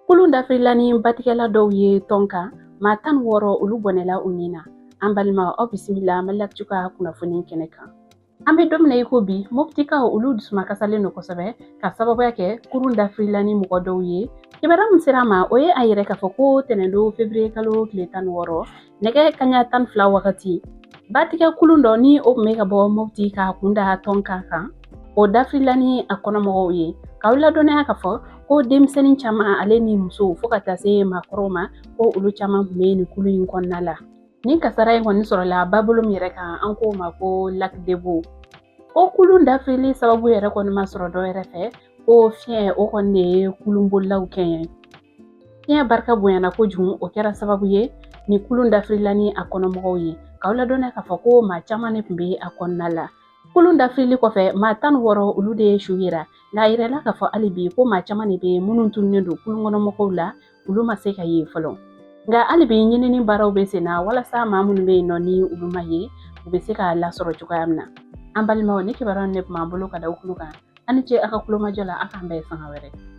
Kulun dafirila ni batigɛla dɔw ye Tɔnka, maa 16 olu bɔnɛla u ni na. An balimaw, aw bisimila Maliactu ka kunnafoni kɛnɛ kan. An bɛ don min na i ko bi, Moptikaw olu dusumakasalen don kosɛbɛ ka sababuya kɛ kurun dafirila ni mɔgɔ dɔw ye. Kibaruya min sera an ma, o ye a yira k'a fɔ ko tɛnɛndon fevrier kalo tile 16, nɛgɛ kaɲa 12 wagati, batigɛ kulun dɔ ni o tun bɛ ka bɔ Mopti k'a kun da Tɔnka kan, o dafirila ni a kɔnɔmɔgɔw ye. K'aw ladɔnniya k'a fɔ ko denmisɛnnin caman ale ni musow fo ka taa se maakɔrɔw ma, ko olu caman tun bɛ nin kulun in kɔnɔna la. Nin kasara in kɔni sɔrɔla babolo min yɛrɛ kan, an k'o ma ko Lac de Bau. Ko kulun dafirili sababu yɛrɛ kɔni ma sɔrɔ dɔ wɛrɛ fɛ, ko fiɲɛ o kɔni de ye kulunbolilaw kɛɲɛ. Fiɲɛ barika bonyana kojugu, o kɛra sababu ye ni kulun dafirila ni a kɔnɔmɔgɔw ye. K'aw ladɔnniya k'a fɔ ko maa caman de tun bɛ a kɔnɔna la. Kulun dafirili kɔfɛ, maa 16 olu de ye su yira, nka a yirala k'a fɔ hali bi ko maa caman de bɛ minnu tununnen don kulun kɔnɔmɔgɔw la, olu ma se ka ye fɔlɔ. Nka hali bi ɲinini baaraw bɛ sen na walasa maa minnu bɛ yen nɔ ni olu ma ye, u bɛ se ka lasɔrɔ cogoya min na. An balimaw, ni kibaruya de tun b'an bolo ka da aw tulo kan. Aw ni ce aw ka kulomajɔ la. Aw k'an bɛn sanga wɛrɛ.